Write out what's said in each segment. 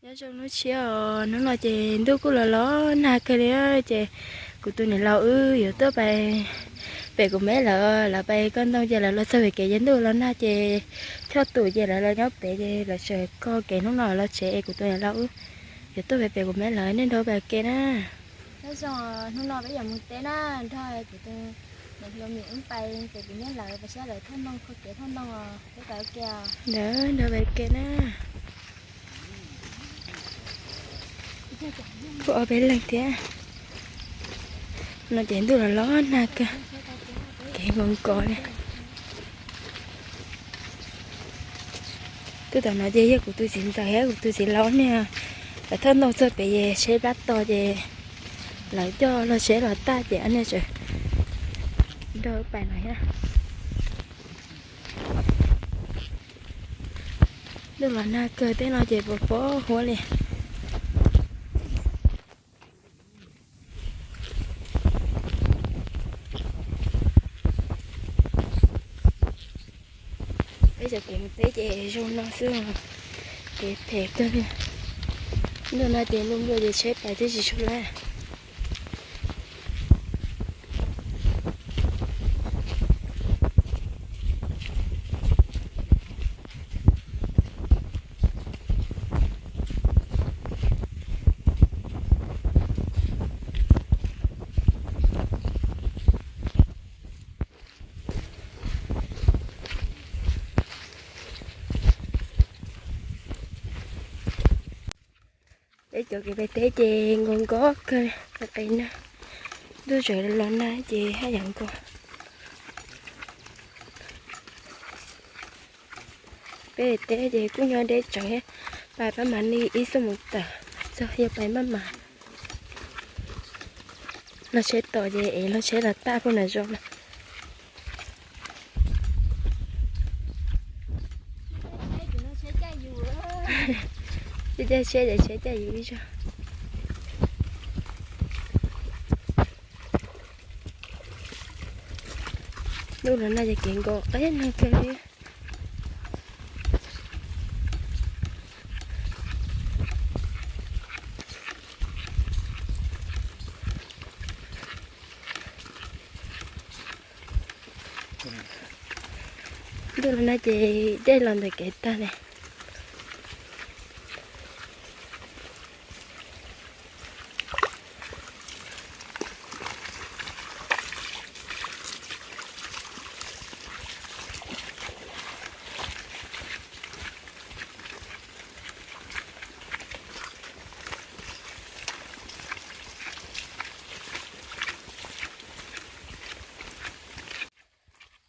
Nyob zoo hnub tshiab os, hnub no ces ntuj kuj los los nag kawg li, ces kuv tus niam laus wb yuav tuaj pais pem kuv meb lawv, lawv pais koj ntoo ces lawv los txog pem kev ces ntuj los nag ces choj tum ces lawv los nyob pem ces lawv tseem koj kev hnub no los tsev es kuv tus niam laus wb yuav tuaj pais pem kuv meb lawv, nej nrog pais ke na. Nyob zoo, hnub no peb yuav mus teb na, nrog kuv tus niam hluas Mim wb pais pem kuv meb lawv pais saib lawv thauj ntoo, kho kev thauj ntoo os, peb pais ua ke os. Ntawd nrog pais ke na. Kuj ob peb leeg thiab. No ces ntuj los los nag kawg, kev nkaus nkaus li. Twb tom no ces yog kuv tus txiv ntxawm thiab kuv tus txiv laus niag, lawv thauj ntoo txog pem es tsheb plab to ces lawv coj lub tsheb los tag ces ob niag tseem nrog wb pais no thiab. Ntuj los nag kawg, tej no ces pos pob huab li. Peb cov kev mus teb ces zoo no xwb, kev phem kawg li. Ntuj no ces nplua nplua ces tsheb pais twb tsis tshua laj. Peb cov kev pais teb ces nkaus nkaus kawg, qis qis nag, ntuj tseem los nag ces haj yam nkaus. Peb teb ces kuj nyob deb tsawv thiab, pais pab mam li ib xuab moos tawm txog, yog pais maj mam los tsheb tom ces es los tsheb los tag puag nram zos na. Caij tsheb ces tsheb caij yus ib zaug. Ntuj los nag ces kev nkaus qab nag kawg li. Ntuj los nag ces dej los ntawm kev tag li.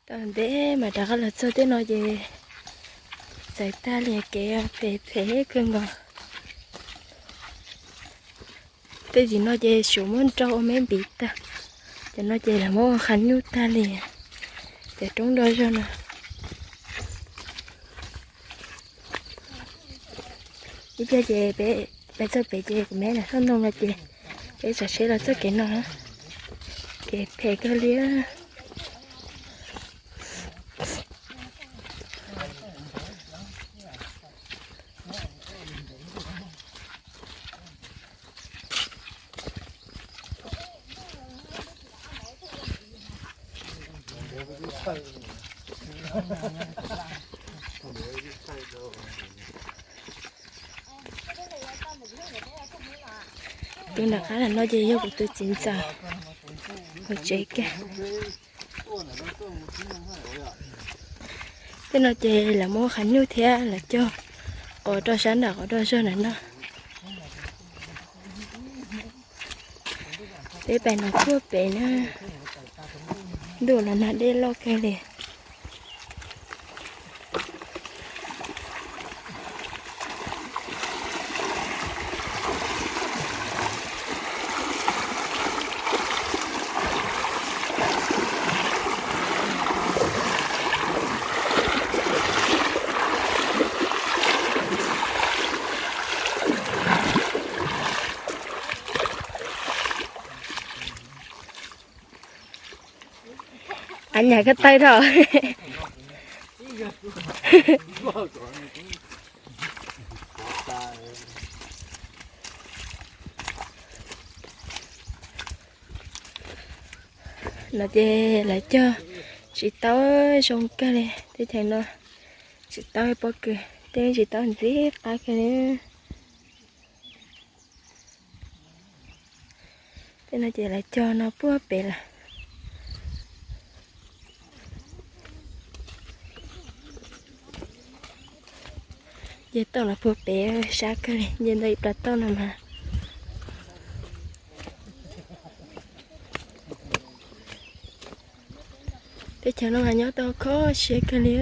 Tau ntev mas rov qab los txog tej no ces txawv tag li, kev phem phem kawg nkaus. Tej tim no ces suav muab nrau ua me npiv tag, cov no ces lawv muab ua qhov nyuj tag li. Cov roob do zog no, ib pliag ces peb pais txog pem ces kuv meb lawv thauj ntoo no ces peb tsav tsheb los txoj kev no, kev phem kawg li. Tus nram qab no ces yog kuv tus txiv ntxawm hauv tsev kiag. Tej no ces lawv muab qhov nyuj thiab lawv cog qos rau sab nram qhov do zog ntawm no. Peb pais no puag pem na, ntuj los nag dej loj kawg li. Av nyam koj tawg dhau. No ces lawv cog tsis tau zoo kawg li, teb chaws no tsis tau pob kws, tej tsis tau ntxim qab kawg li. Tej no ces lawv cog no puag pem lawm. Nce toj los puag pem sab kawg li, nce ntawm ib plas toj no mas. Teb chaws no mas nyob tau kho siab kawg li.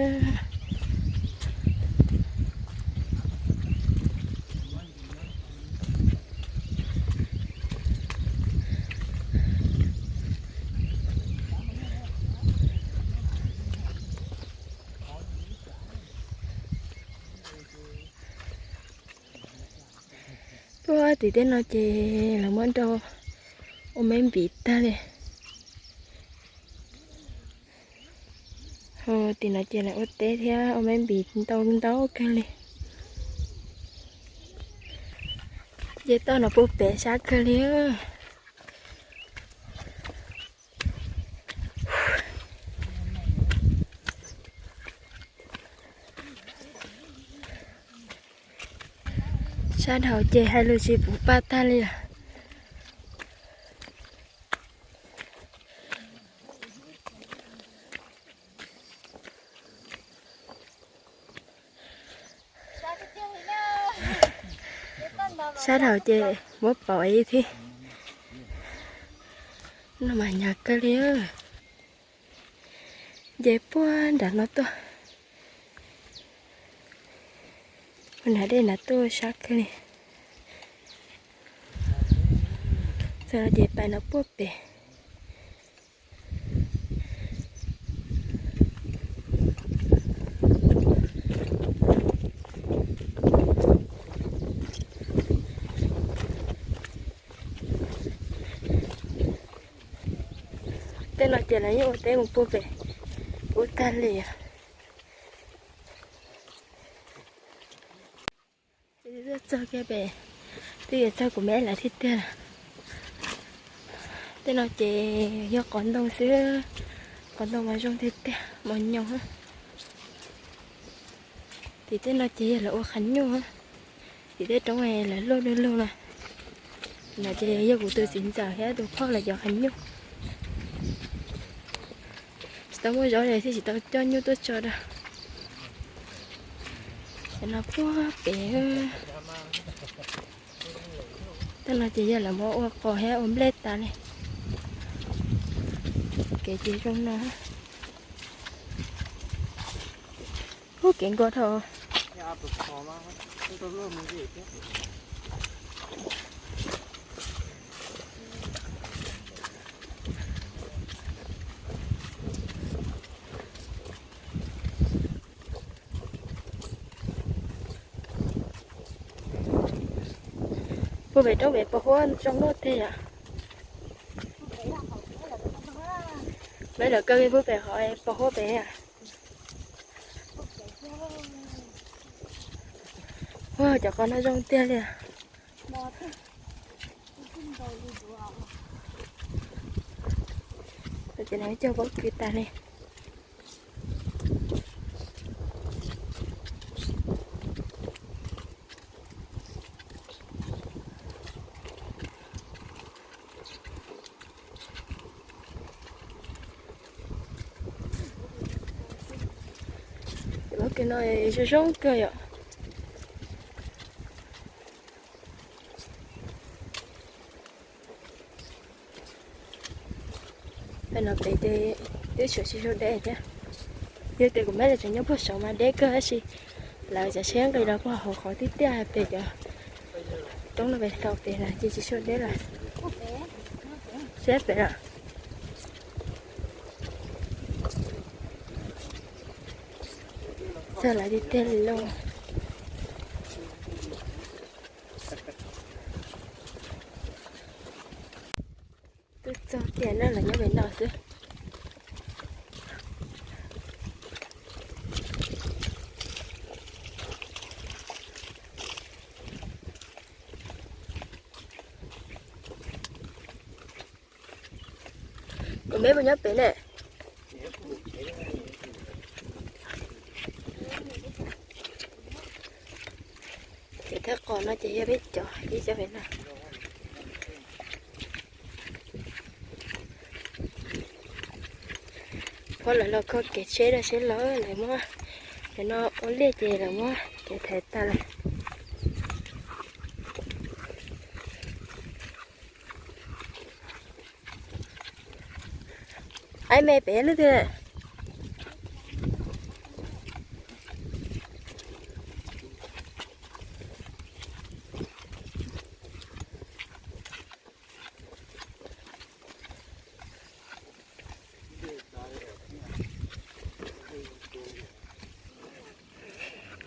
Puag tim tej no ces lawv muab nrau ua me npis tag li. Ho tim no ces lawv ua teb thiab ua me npis ntau ntau kawg li. Nce toj no puag pem sab kawg li. Sab dhau ces hais lus tsis puv paj tag li lawm. Sab dhau ces muab pauv ib thiab. No mas hnyav kawg li. Nce puag nram no tuaj, puag nram dej nram tuaj sab kawg li. Txog no ces pais no puag pem. Tej no ces lawv yeej ua teb mus puag pem ub tag li. Ces twb txog kiag pem, twb yuav txog kuv me lawv thiab tiag. Tej no ces yog qos ntoo xwb, qos ntoo mas zoo tiag tiag, mos nyoos. Tim tej no ces yog lawv ua qhav nyuj, tim tej roob lawv luaj luaj luaj na. No ces yog kuv tus txiv ntxawm thiab tus phauj lawv cov qhav nyuj. Tsis tau muaj zaub li thiaj tsis tau coj nyuj tuaj tso rau. Cov no puag pem. Tej no ces yog lawv muab ua qos thiab ua nplej tas li. Kev ces zoo no. Ub, kev nkos dhau. Puag pem roob pem pos huab zoo nkauj tiag yom. Meb lawv kaw kiag puag pem qhov pos huab pem. Ua cov qos no zoo tiag li. Ces no cog pob kws tas li. Pob kws no zoo zoo kawg yom. Pem no pem ces twb tseem tsis sawv deb thiab. Yog tias kuv meb lawv tseem nyob puag saud mas deb kawg tab sis lawv cov tsheb nqis los puag hauv qhov tiaj tiaj pem cov roob no pem xaus pem lawm ces tsis sawv deb lawm. Sab pem lawm. Txog lawv tiag tiag li lauj. Twb txog kiag na, lawv nyob pem no xwb. Kuv me puas nyob pem ne? Ces thawj qos no ces yog peb cov ib cov pem no. Phob lawv los kho kev tsheb rau seb los lawv muab, cov no ua liaj ces lawv muab kev thaiv tas lawm. Aib me pem lub twg?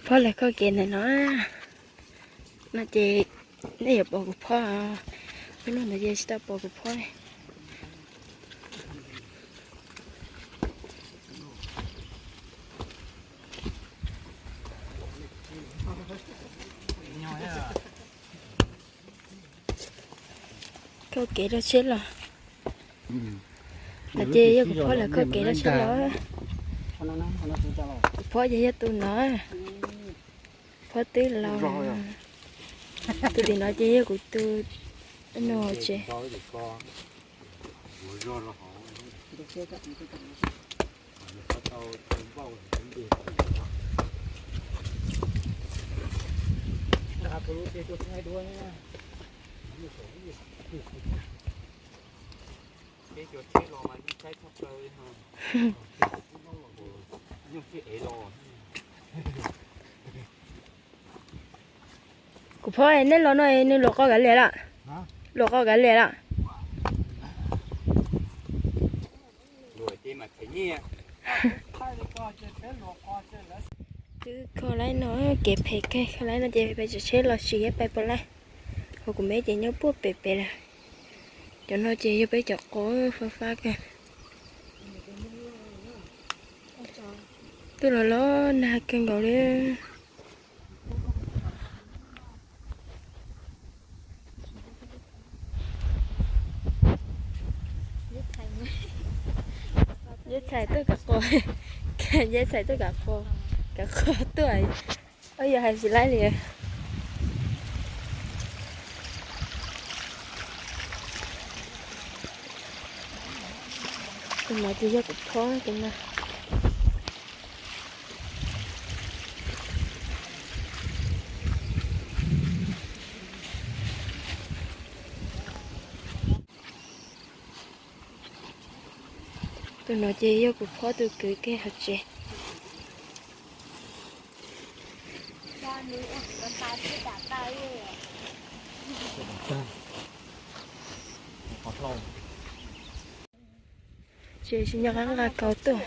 Phob lawv kho kev ntawm no, no ces nej yuav pom kuv phob, lub ntawd ces tsis tau pom kuv phob. Kho kev rau tsheb los. Los ces yog kuv phob lawv kho kev rau tsheb los. Kuv phob ces yog tus no. Phob twb laus. Tus tim no ces yog kuv tus no tsev. Kuv phob, neb los no nws luam qos kav liam lawm. Luam qos kav liam lawm. Twb kho laib no, kev phem kawg, kho laib no ces peb tsav tsheb los sis yog pais puas laij. Ho kuv me ces nyob puag pem pem lawm. Cov no ces yog peb cov qos fab fab kawg. Twb los los nag kawg nkaus li. Yawg txhais tuaj kav qos, yawg txhais tuaj kav qos, kav qos tuaj, yog hais tsis laib li. Tus no ces yog kuv phob tus no. Tus no ces yog kuv phob tus kwv kiag hauv tsev. Ces tsis nyob qab nqa kauv tuaj.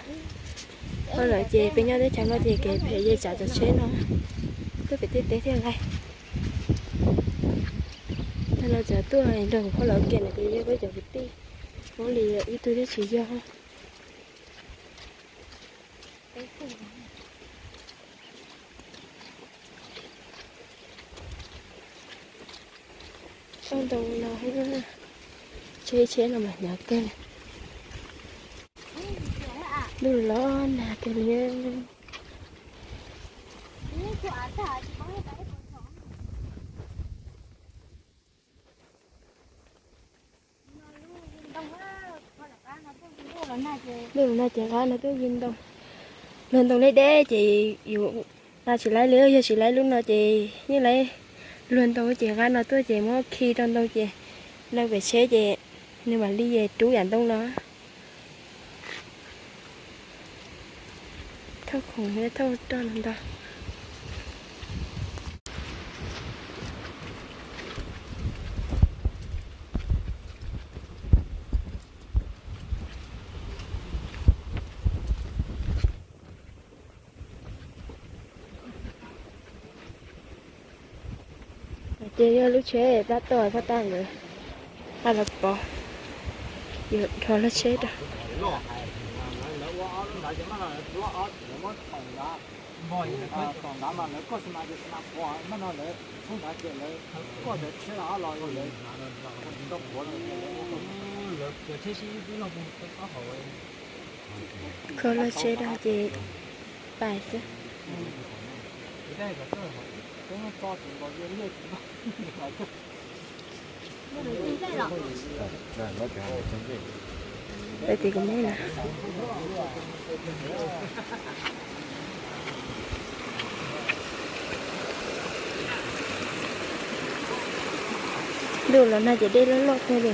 Ho lawm ces peb nyob teb chaws no ces kev phem ces tsav cov tsheb no tuaj pem tej teb thiaj laij. Tag no tsav tuaj nrog kuv phob lawv ua ke no ces yog peb cov kwv tij, muab li ib tug thiab tsis yog. Tsob ntoo no, tsheb tsheb no mas hnyav kawg li. Ntuj los nag kawg li. Ntuj los nag ces nqa no tuaj yug ntoo. Luag ntoo deb deb ces yus nqa tsis laib li, yog tsis laib lub no ces yeej laib. Luag ntoo ces nqa no tuaj ces muab khi rau ntoo ces nqa pem tsheb ces nws mam li rub yam ntoo no. Thauj khoom thiab thauj roj no ntag. Ces yog lub tsheb plab toj phab tag nkawd nqa los pov, yuav dhos lub tsheb rau. Kho los tsev dog ces pais xwb. Pais tim kuv me lawm. Ntuj los nag ces dej loj loj kawg li.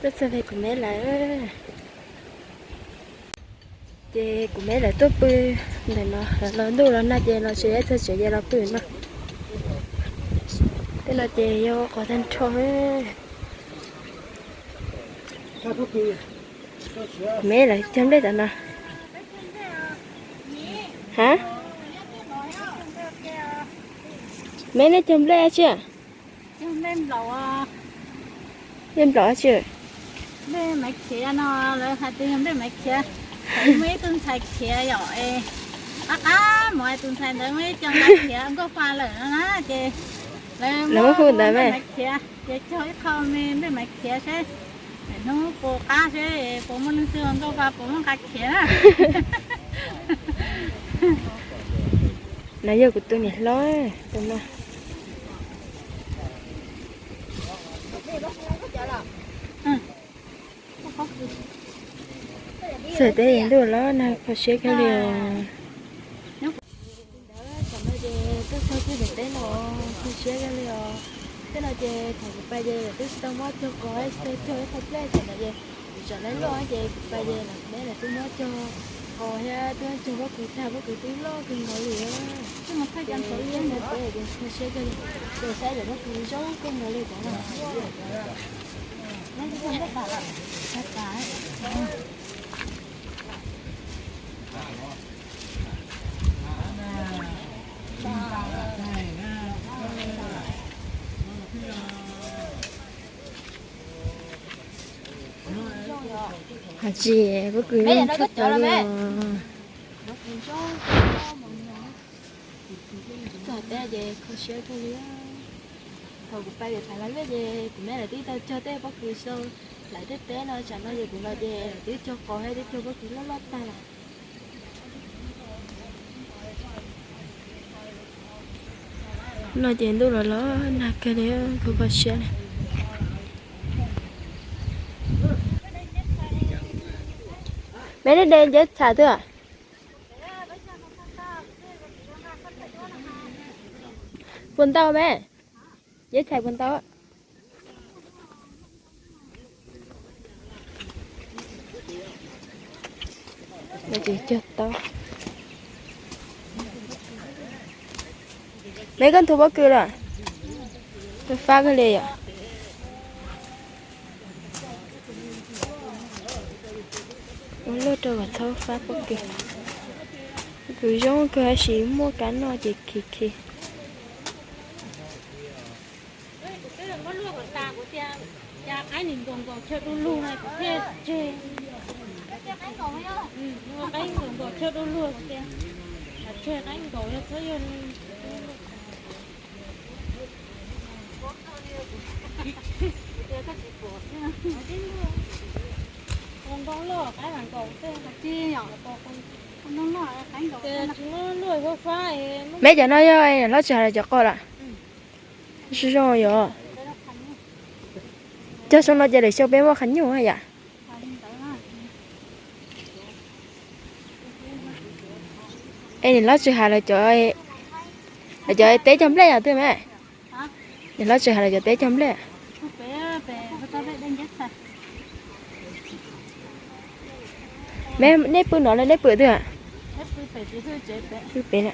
Tuaj txog pem kuv me lawm. Ces kuv me lawv tuaj pw ntawm no, los ntuj los nag ces los tsev, txog tsev ces los pw no. Tej no ces yog qhov tag nrho. Kuv me lawv cog nplej tom no. Ha? Me nej cog nplej tsi? Nplej nplaum tsi? Nplej maiv khiav no, lawv hais tias yog nplej maiv khiav. Muaj ib tug ntxhais khiav yom, qab qab mus, tus ntxhais ntawd muaj ib co nqaij khiav nkauj fa lawm no na, ces lawv muab hu ntawd me maiv khiav, ces cog ib qho me nplej maiv khiav seb hnub puas qab seb puas muaj leej twg nkauj fa puas muaj nqaij khiav na. No yog kuv tus niam hlob tus no. Txog teb ntuj los nag kho siab kawg li os. Tam no ces tuaj txog kiag tim teb no kho siab kawg li os. Tej no ces thaum kuv pais ces twb tsis tau muab cog qos, tsis tau cog ib qho nplej, tam no ces kuv tseem laib luaj ces kuv pais ces los neb lawv twb muab cog qos thiab twb cog pob kws tag, pob kws twb loj kawg nkaus li. Kho siab kawg li, ces saib cov pob kws zoo kawg nkaus li cov no. Hais tsis pob kws zoo tshaj plaws li os. Txog teb ces kho siab kawg li. Thaum kuv pais pem Phav Las Liaj ces kuv me lawv twb tau cog tej pob kws sau hlais tej teb no, tsam no ces kuv los ces lawv twb cog qos thiab twb cog pob kws loj loj tag lawm. No ces ntuj los los nag kawg li, kho kho siab li. Me nej de nceb txhais twg? Puas ntau me? Nceb txhais puas ntau? Cog tau. Me koj nthuav pob kws lawm? Fab kawg li yom. Ua luaj rau kom txhob fab pob kws. Pob kws zoo kawg tab sis muaj kab noj ces khi khi. Qaib nkaus nkaus chaw du lug na, kuv thiaj tseg. Qaib nkaus nkaus chaw du lug kuv tias, tseg qaib nkaus yog txhob yog. Ua ntoo loj qaib nkaus tej, ntoo loj qaib nkaus. Me cov no yog niam hlob tsis hais los cov qos lawm? Zoo zoo yom. Cog zoo no ces lwm xyoo peb muaj qhav nyuj yom. Es niam hlob tsis hais los cov, los cov teb cog nplej yom twg me? Niam hlob tsis hais los cov teb cog nplej. Me, nej pw no los nej pw twg? Pw pem na.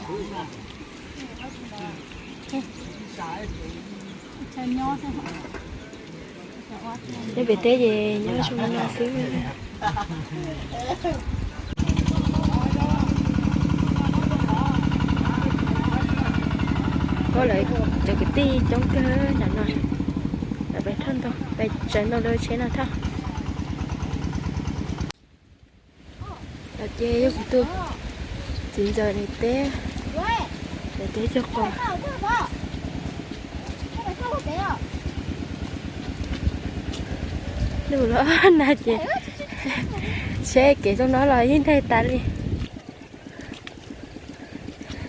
Pw pem na. Nyob pem teb ces nyob zoo no xwb. Ua lawv cov kwv tij coob kawg nram no, lawv pais thauj ntoo, pais tsaws ntoo rau tsheb no thauj. Los ces yog kuv tus txiv ntxawm nws teb, nws teb cog qos. Ntuj los nag ces tsheb kev zoo no los yeej daig tas li.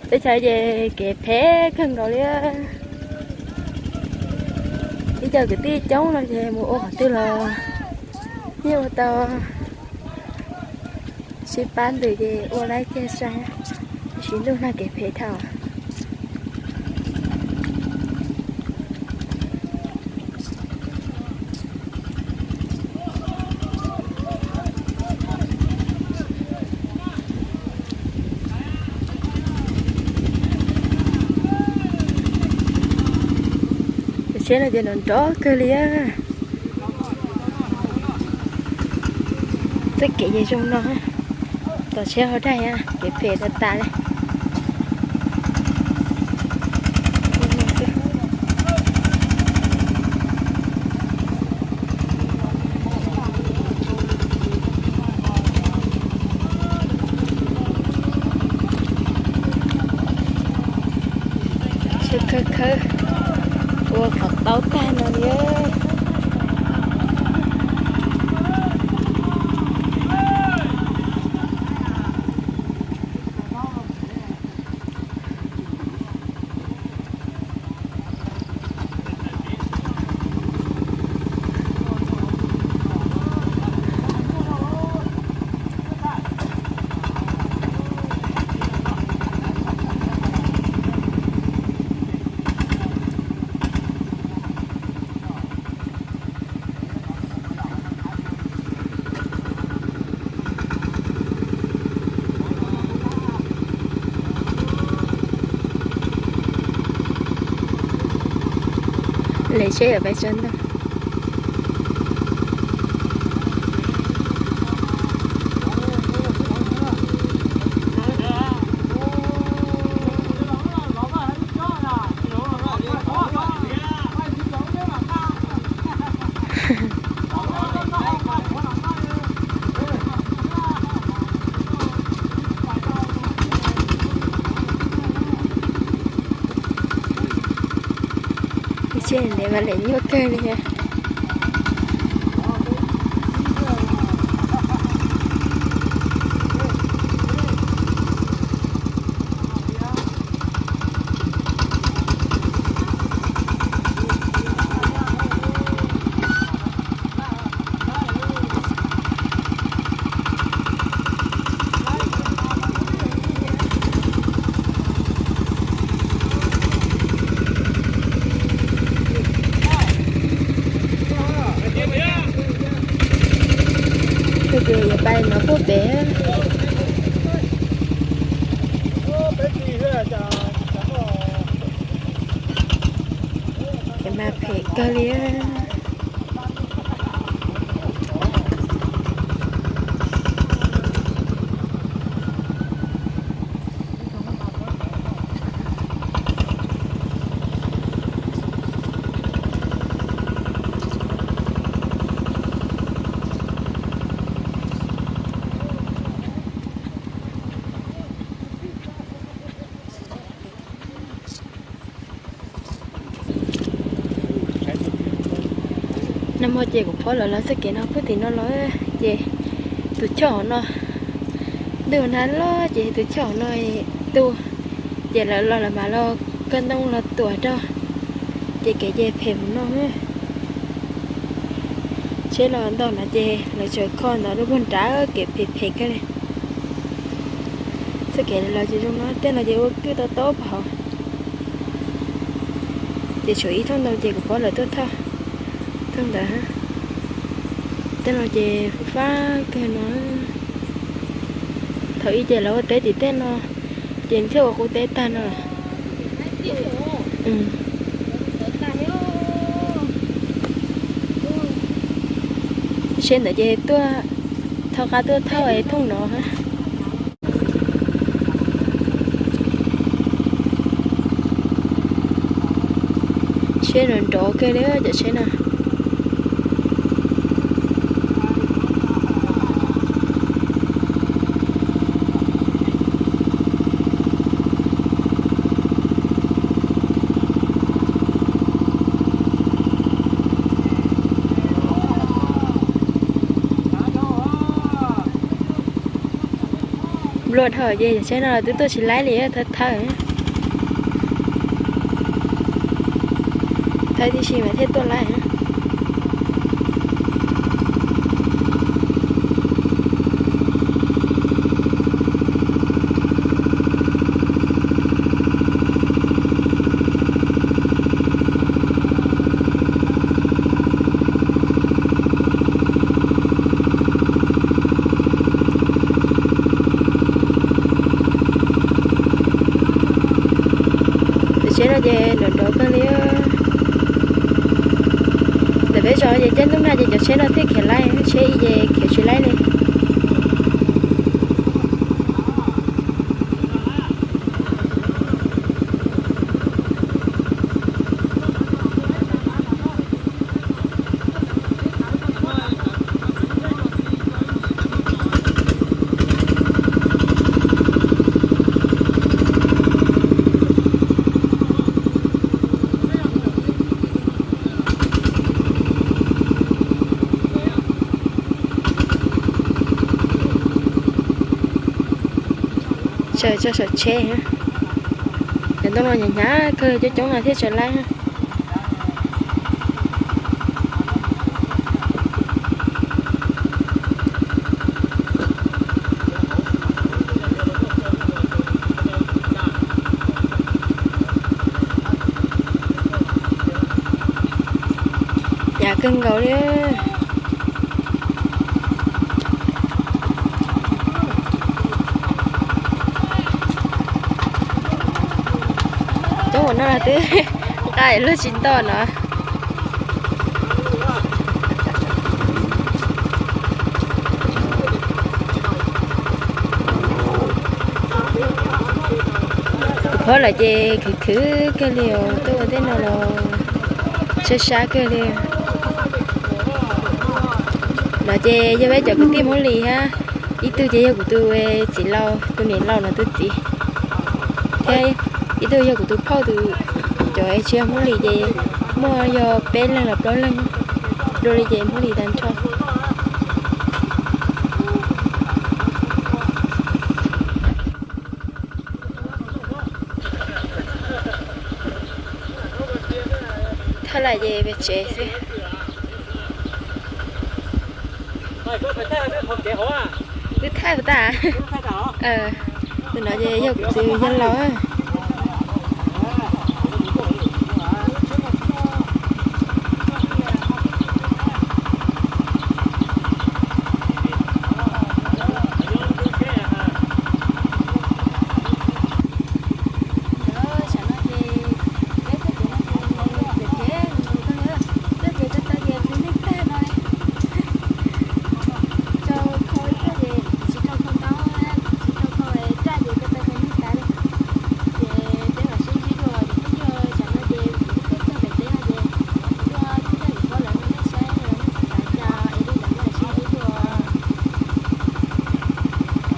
Teb chaws ces kev phem kawg nkaus li. Ib co kwv tij coob no ces mus ua qhov twg los yeej ua tau, sib pab ntws ces ua laib kiag sai, tab sis ntuj nag kev phem dhau. Cov tsheb no ces nrov nrov kawg li. Txoj kev ces zoo no, tom tsheb hauv daig, kev phem tas tas li. Sawv khawb khawb ua qhov taub tag no li. Lawv tsheb yuav pais tsaws ntoo. Tsheb ntev mas lawv nyuaj kawg li thiab. Tus twg yuav pais no puag pem. Kev mas phem kawg li. Nag hmo ces kuv phob lawv los txoj kev no puag tim no los ces tus choj hauv no, ntuj nag loj ces tus choj hauv no tu, ces lawv los lawv mam los kawg ntoo los tuam rau, ces kev ces phem mus no. Tsheb los ntau no ces lawv tseem kho ntawd rau puag nrad, kev phem phem kawg li. Txoj kev los ces zoo no, tej no ces ua kwj tau taub pov hauv. Ces tshuav ib thooj ntoo ces kuv phob lawv tuaj thauj thooj ntawd. Tej no ces fab kawg no. Thaum ub ces lawv ua teb tim tej no, ces thiaj ua qub teb tag no. Tsheb ntawd ces tuaj, thov qab tuaj thauj es thooj no. Tsheb nrov nrov kawg li cov tsheb no. Nplua dhau ces cov tsheb no twb tuaj tsis laib li, thawj thawj. Thawj tib si mas thiaj tuaj laib. Cov tsheb no ces nrov nrov kawg li. Ntawm peb zos ces caij ntuj nag ces cov tsheb no thiaj khiav laib, tsheb ib ces khiav tsis laib li. Sawv tso saum tsheb, cov ntoo no hnyav hnyav kawg coob coob no thiaj tsis laib. Hnyav kawg nkaus li. Coob ua no twb nqa luag tsis nto no. Tus phob lawm ces khwv khwv kawg li os, tuaj ua tej no los sab sab kawg li. No ces yog peb cov kwv tij Hmoob Lis hab, ib tug ces yog kuv tus txiv laus, tus niam laus no tus txiv, thiab ib tug yog kuv tus phauj tus, cov tsis yog Hmoob Lis ces muaj yog peb leeg los plaub leeg, dua li ces Hmoob Lis tag nrho. Thaj lawm ces pem tsev xwb. Wb thaij puas tag? Tus no ces yog kuv tus yawg laus.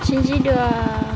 Sib ntsib dua.